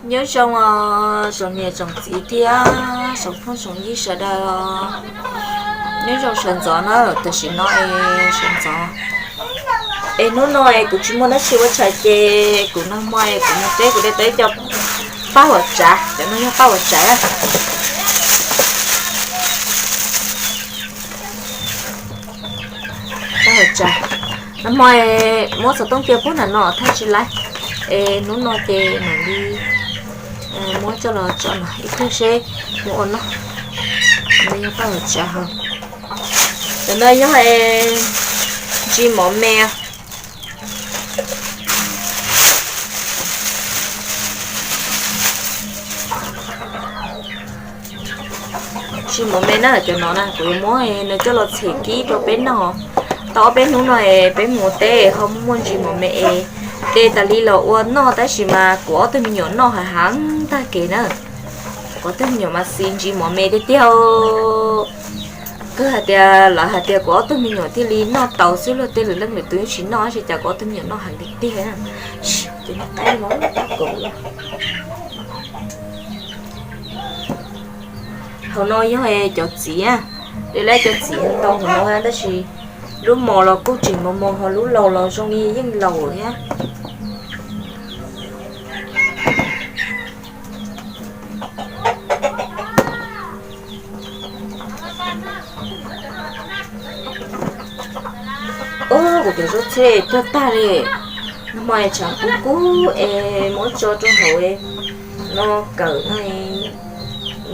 Nyob zoo os tsoom niam tsoom txiv thiab tsoom phooj tsoom ywg sawv daws. Nyob zoo sawv ntxov na, tam sim no es sawv ntxov. Es hnub no es kuv tsis muaj dab tsi ua tshais ces kuv nag hmo es kuv mus teb kuv de tau ib co paj huam tsav, cov no yog paj huam tsav. Paj huam tsav, nag hmo es muab xov tooj cia puag nram no thaij tsis laib, es hnub no ces mam li muab coj los tso no ib pliag seb muab ua noj. Cov no yog paj huam tsav hos. Cov no yog ntsis mov me. Ntsis mov me na, cov no na kuv yuav muab nws coj los txhem kib rau peb noj. Tau ob peb hnub no es peb mus teb ho muaj muaj ntsis mov me es de tas li los ua noj tab sis mas kuv ob tug me nyuam noj heev heev tag kev na. Kuv ob tug me nyuam mas xis ntsis mov me tiag tiag. Kawg hais tias lawv hais tias kuv ob tug me nyuam thiaj li noj tau xwb, luag tej lwm leej lwm tus yeej tsis noj, tab sis cas kuv ob tug me nyuam noj heev tiag tiag. Ces noj qaib mov tab kaum. Hauv no yog cov txiv, de lawm cov txiv ntau hauv no tab sis lub mos los kuj tseem mos mos, ho lub laus los zoo li yeej laus thiab. Ub, kuv cov zaub txheb tuag tag li. Nag hmo es tshav kub kub es muab tso rau hauv no kawm no,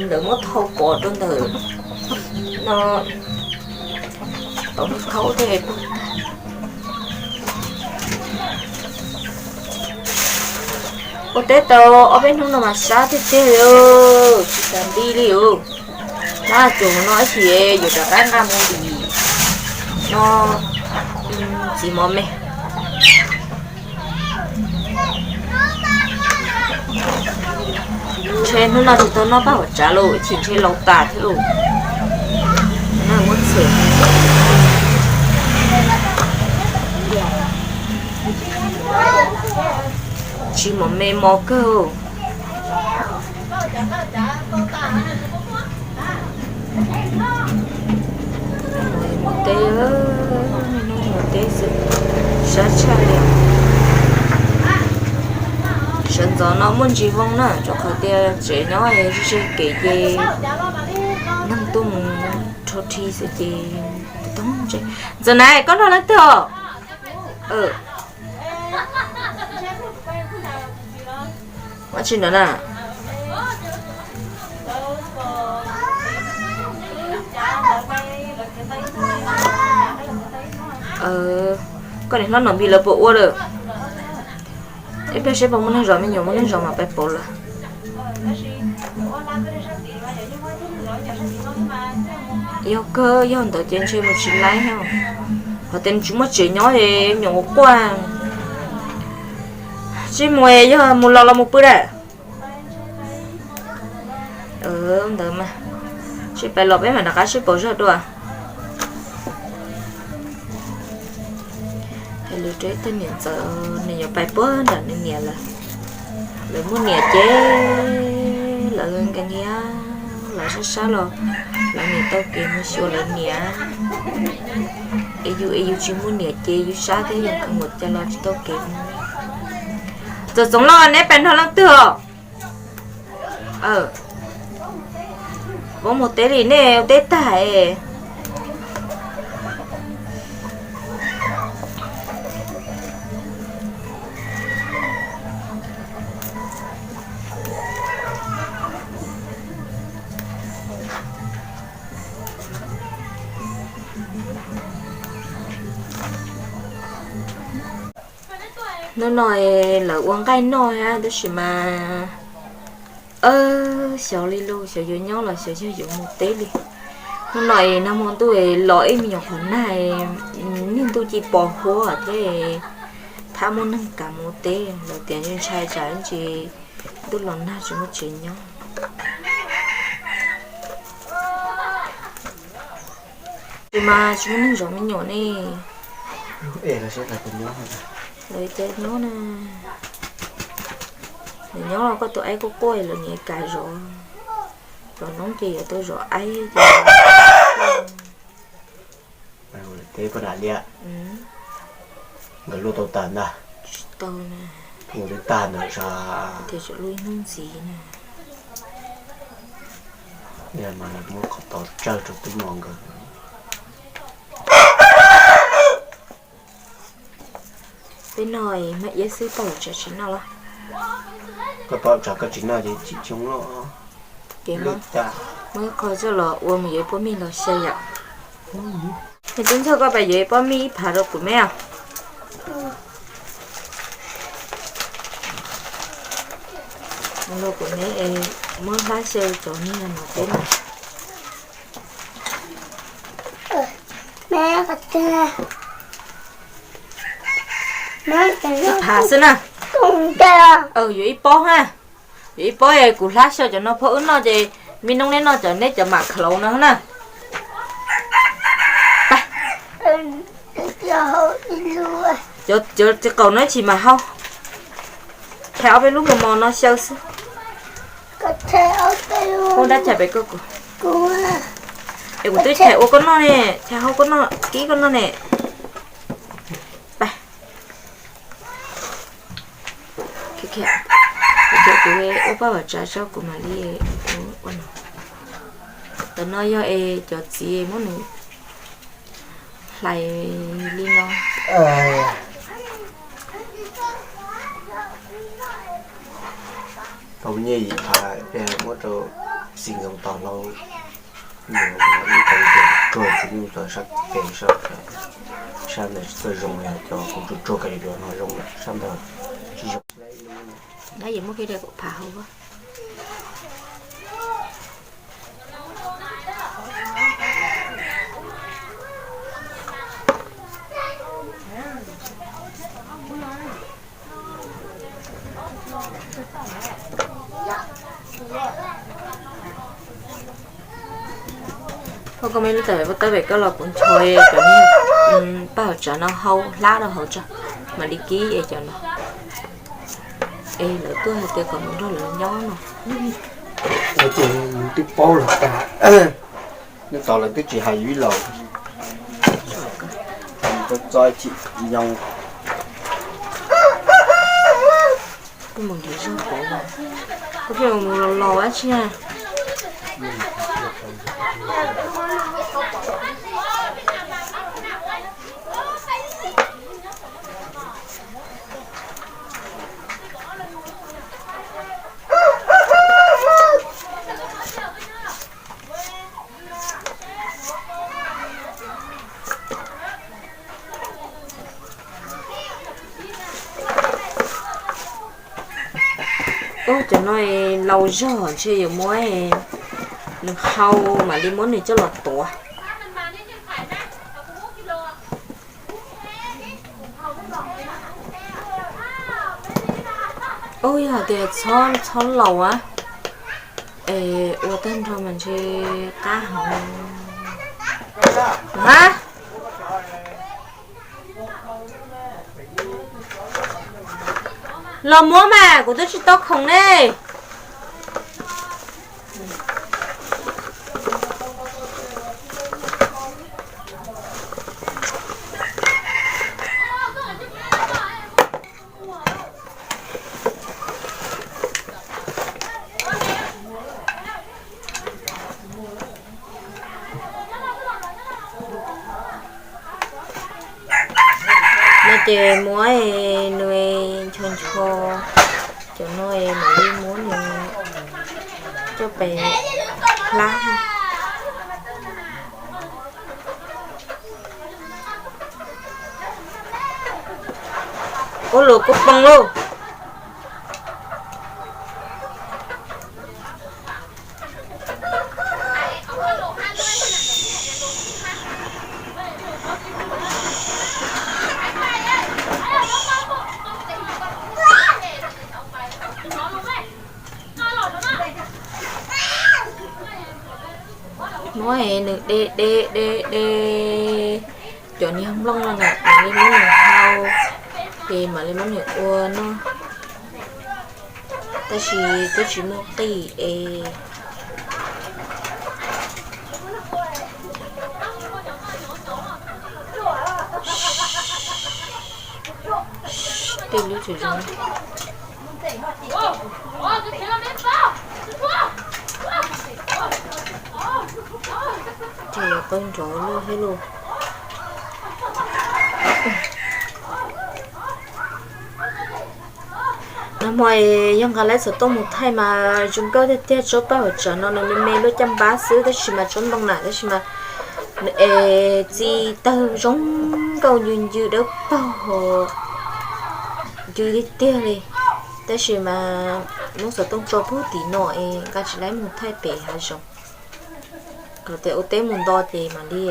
ntawd muab thau pov rau ntawm no tau khaub thiab tuag tag. Ua teb tau ob peb hnub no mas sab tiag tiag li, tsis tas nti li os. Hnab tsuas no ib chim yuav rov qab nqa mus ntim no txiv mov me. Ntshe hnub no tsis tau noj paj huam tsav lauj, ib chim ntshe laus tas thiab lauj. Muab txhem. Ntsis mov me mos kawg. Mus teb, hnub mus teb xwb, sab tshaj li. Sawv ntxov no muaj ntsis voo na, rau qhov tias tsev nyob ze ze kev ces neeg tuaj mus rho rhi xwb ces tau ntse. Ntxawm Nais, koj nrog leej twg os? Ua tsis nrov na. Koj niam hlob Nom Npis lawv puas ua lawm? Ib pliag seb puas muaj neeg zov me nyuam, muaj neeg zov mas pais pauv lawm. Yog kawg, yog ntawd ces ntshe mus tsis laib os. Qhov tias nws tsis muaj tsev nyob es me nyuam ua quaj. Sib mus, yog mus los los mus pw dam. Ntawd mas, sib pais los peb mam rov qab sib pauv zog dua. Lwm rau ib tug niam ntxawm, nws yuav pais puag nram nws niam lawm. Lawv muaj niam ces lawv nkees nkees, lawv sab sab los lawv niam tau kev mus xyuas lawv niam. Es yus es yus tsis muaj niam ces yus sab thiab yus kawg nkaus cas los tsis tau kev mus. Txawm Txoov Lauj, neb pais nrog leej twg os? Vauv mus teb li, nej ua teb tag es. Hnub no lawv ua nqaij noj thiab tab sis mas xyov li lauj, xyov yuav nyob los xyov yog yuav mus teb li. Hnub no es nag hmo ntuj los ib me nyuam qhuav nag, niag ntuj ci pos huab thiab, thab muaj neeg kam mus teb, lawv tias ntshai tsam ntsis ntuj los nag tsis muaj tsev nyob. Tsis mas tsis muaj neeg zov me nyuam ne. Lawv cas nyob na. Nws nyob koj tus aib quaj quaj los nws kam zov, zov noob ces yuav tau zov aib ces. Teb koj dam liam, nkawd luaj tau tag ntag. Tsis tau na. Ua twb tag ntawd sas. Tias tsam luaj ib hnub ntxiv na. Mas muab qhov tod tsawg rau tub no nkawd. Peb noj mas iab xwb, paj hauv tsav tsis noj los? Koj paj hauv tsav koj tsis noj ces tsis tshoob los. Muab qho coj los ua mus yuav ib pob mij los xyaw yom. Nws tub ntxawg koj pab yuav ib pob mij ib phav rau kuv me os. Los kuv me es muab hlab xyaw cov niag no peb no. Ib phav xwb na. Yuav ib pob ha. Yuav ib pob es kuv hlab xyaw cov no phauj wb noj ces me noob neb noj cov neb cov mam khaus na na. Cov txiv qaum no tsis mam hau. Thaij ob peb lub mos mos no xyaw xwb. Ua dab tsi pem koj kuv. Es kuv twb thaij ua koj noj ne, thaij hau koj noj, kib koj noj ne. Kuv ua paj hauv tsav tso kuv mam li ua no. Tam no yog es cov txiv muab nws hlais li no. Tau nyiaj yim phav, muab rau xis nkoos tos hlau, ib tau tsuag txiv nyuj tau sab tes sab, sab ntawd tsis txawj zoo, yog cov kuv tsuag tsuag ka yuav no zoo lawm, sab ntawd tsis zoo. Nyob yus muab kiag dej kuv phav hauv. Koj muaj ib lub tawm paj tawb pem koj los kuv nchuav cov niag paj hauv tsav no hau hlab rau hauv tso, mam li kib es cov no. Es lawv tuaj hais tias kom mus nrog lawv nyob no. Ces nws twb paub lawm tas, nws tau lawv twb tsis hais yus ib los. Txo txo chim yoo. Koj mus nrhiav zog pauv, koj pheej mus mus los los dab tsi na. Ub, cov no laus zog ntshe yuav muab nws hau mam li muab nws coj los tuav. Ub, yog hais tias txhob laus a, es ua tag nrho mas ntshe qab heev. Ha, los muab mas kuv twb tsis tau khoom ne. No ces muab nws ncho ncho, cov no mam li muab nws coj pem hlab. Ua luag kuj poob lauj. Muab nws de de de de cov niag nplooj no na, mam li muab nws hau, ces mam li muab nws ua noj. Tab sis twb tsis muaj qij es tej lub tseem zoo. Ces yuav pawg nrov luaj thiab lauj. Nag hmo yog nqa lawv xov tooj mus thaij mas zoo nkauj tiag tiag. Tsob paj hauv tsev no nws me me lub caj npab xwb tab sis mas tsob ntoo na tab sis mas es txi tawg zoo nkauj ncw ncw dawb paug ncw tiag tiag li. Tab sis mas muab xov tooj tso puag tim no es nqa tsis laib mus thaij pem hav zoov. Kom tias ua teb mus nto ces mam li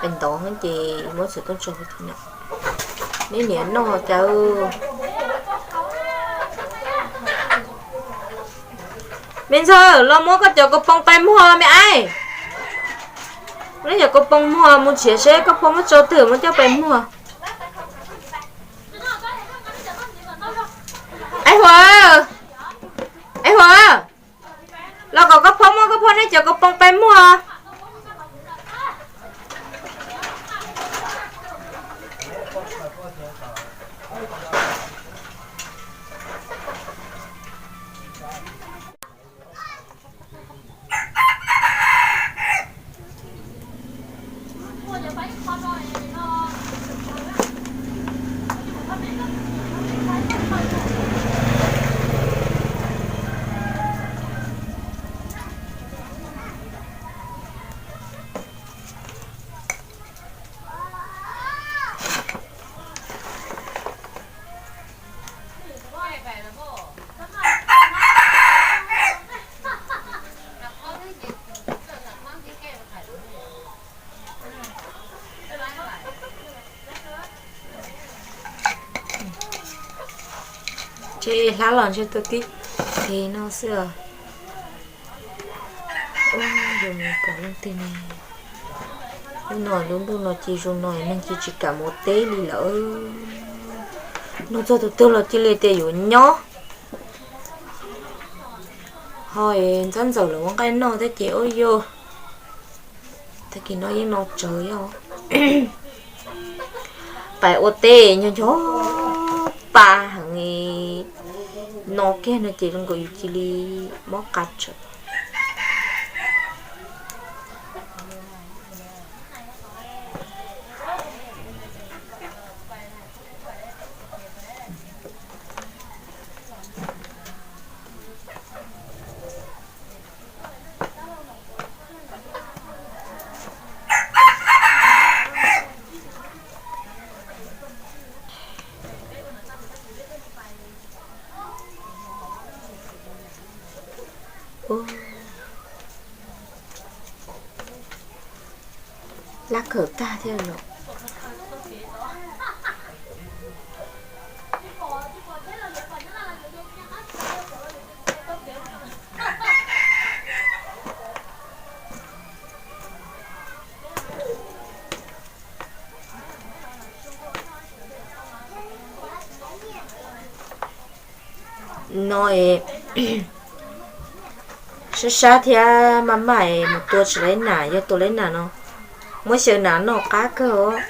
pem ntov ces muab xov tooj tso puag tim no. Neb niam noj cas. Me ntxawg, los muab koj cov kaus poom pais muag me aib. Muab cov kaus poom muag mus nrhiav seb koj phob muab tso twg muab coj pais muag. Aib Huas, Aib Huas, los kom koj phob muab koj phob neb cov kaus poom pais muag. Ces hlab los ntshe tuaj tib teg no xwb os. Ua, yuav mus pom leej twg ne? Lub no lub ntuj no cia zoo no neeg cia tsis kam mus teb li lawm. Nug txog tus twg los cia li tias yuav nyob. Ho ntxab ntxawm lawv ua nqaij noj thiab ces ua yog tag kis no yeej no tsawv yog pais ua teb nyob nco pa heev no kiag no ces zoo nkaus yus cia li mob qa tsawv. Lab kawm tag thiab los. No es sab sab thiab maj maj es mus tua tsis laib nas, yog tua laib nas no muab xyaw nas noj qab kawg os.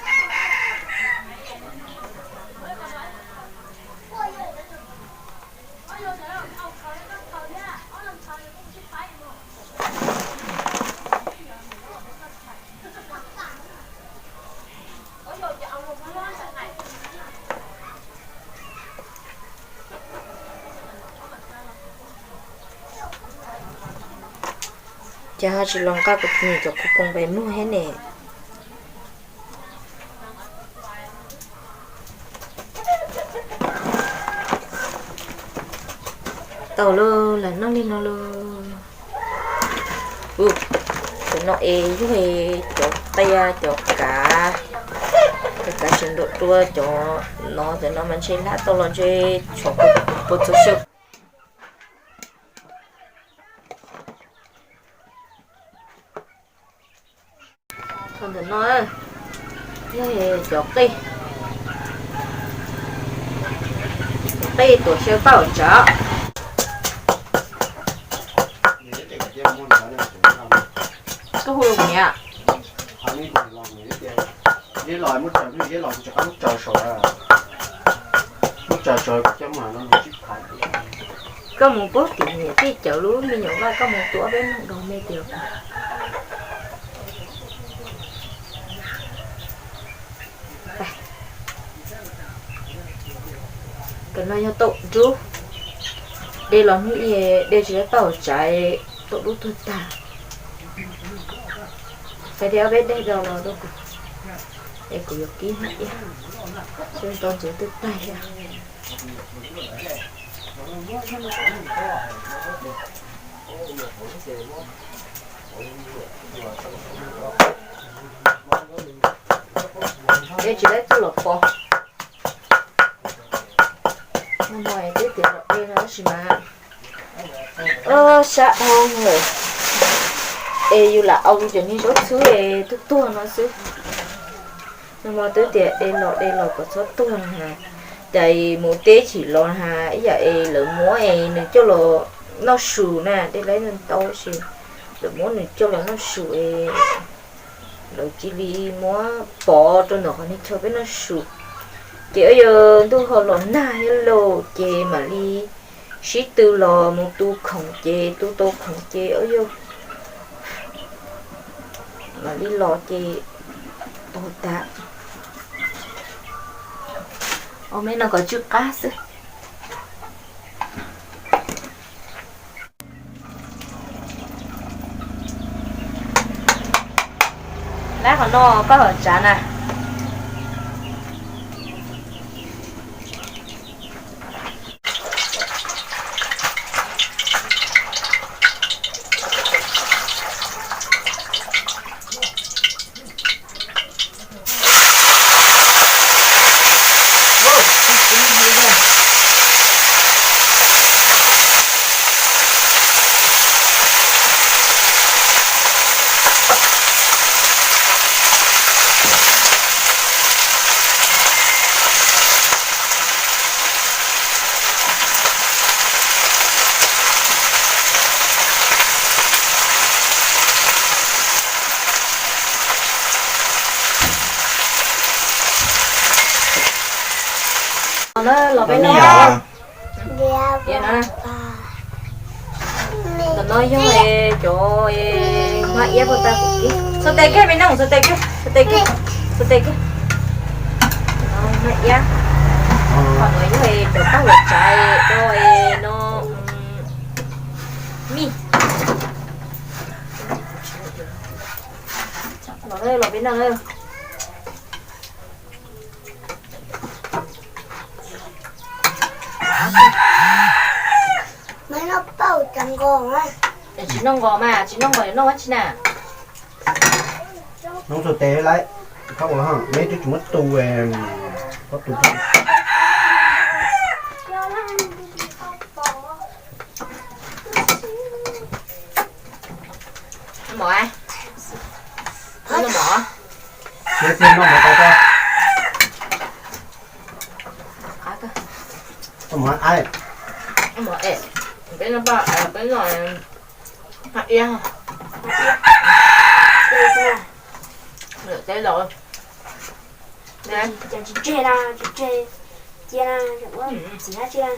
Ces ho tsis los nqa kuv tus niam cov kuv poob pais muag thiab ne. Tau lauj, lam noj li no lauj. Cov no es yog cov qia cov kav, cov kav tseem ntuam dua cov no, cov no mas ntshe hlab tau los ntshe tshuav puas txog xyaw. Ntawm no yog cov qej, cov qej tuam xyaw paj hauv tsev. Yog, yeb los muab tsaws, yeb los kuv rov qab muab tsaws saud, muab tsaws saud coj mus no sib phais. Koj mus pub tim niam tij cawm lub me nyuam vaj, koj mus tua ob peb noog rau me tias. Tam no yog tau dub, de los hnub ib de tsis tau paj hauv tsav, tau dub tuag tag. Fais de ob peb daim do los rau kuv, es kuv yuav kib hnav iab, tau ntxuav twb tag thiab. De tsis tau txuj los pov. Nag hmo twb tias los de no tab sis mas sab dhau lawm, es yus lam au cov niag zaub txhwb es tuag tuag no xwb. Nag hmo twb tias de los de los kom txhob tuag na, cas mus teb chim los na, ib yam es lawv muab es nws coj los noj su na, de lawv ntau ntau tab sis lawv muab nws coj los noj su es lawv cia li muab pov rau ntawm qhov niag chaw peb noj su. Ces yog ntuj ho los nag thiab lauj, ces mam li sib tw los mus tu khoom, ces tu tau khoom ces yog mam li los ces ua tas. Ua me no kom tsw qab xwb. Lab qhov no paj hauv tsav na. Los peb noj. Ntawm no yog cov hmab iab puag ta kuv kib. Xuas tes kiag me noog, xuas tes kiag, xuas tes kiag, xuas tes kiag. Hmab iab. Qhov no yog cov paj hauv tsav rau no mij. Los peb noj. Tsis noj nqos mas, tsis noj nqos yuav noj ua tsi na. Nov xuas tes lawm, koj ua neb twb tsis muab tu, koj tu. Mov, noj mov. Siab txiag noj mov tau koj. Mov, peb noj, peb noj hmab iab. Tsis tseg na, tsis tseg, cia na, ua txiv hmab tsi na.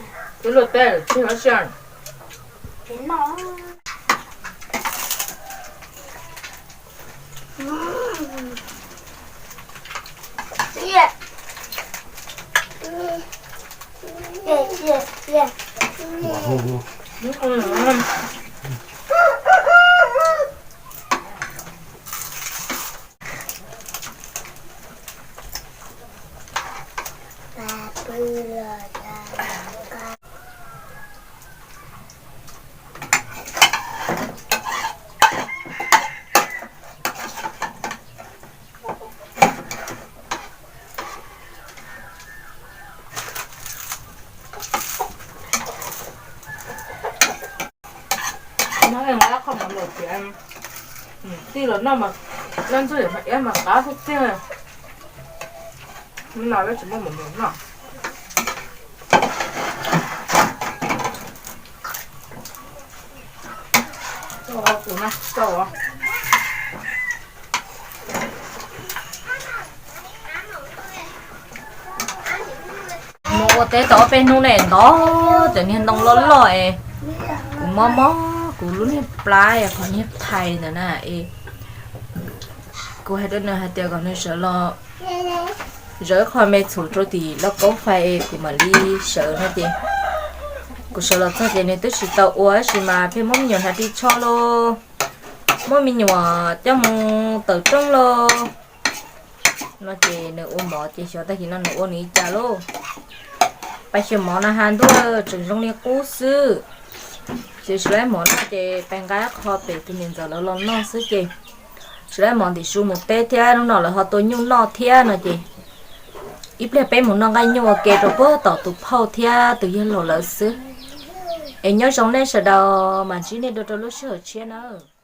Twb luaj teb, tsis hmab tsi. Peb noj. Nyob li nqa qhov mov lawm tias, tij los noj mas, noj ntxuaj yam hmab iab mas qab tiag tiag. Hnub no peb tsis muaj mov mov noj. Kuv na, tau. Ua teb tau ob peb hnub ne ntov cov niag ntoo loj loj es kuv mob mob kuv lub niag plab qhov niag phais ntawd na es kuv hais rau nws hais tias kom nws sawv los zaws qho me txhuv rau tim lauj kaub fais es kuv mam li sawv no ces kuv sawv los txog ces nws twb tsis tau ua tab sis mas pheej muab me nyuam hnav ris tsho lauj, muab me nyuam coj mus tawm rooj lauj no ces nws ua mov ces xyov tag kis no nws ua nws li cas lauj. Pais xyuas mov na has ntuj tseem zoo li qub xwb. Ces tsis laib mov noj ces pais nqa qho pem tus niam ntxawm lawv los noj xwb ces tsis laib mov ntim su mus teb thiab hnub no lawv ho tua nyuj noj thiab no ces ib pliag peb mus noj nqaij nyuj ua ke rau puag tom tus phauj thiab tus yawg laus lawv xwb. Es nyob zoo nej sawv daws, mam ntsib nej dua rau lub sij hawm tshiab nawb.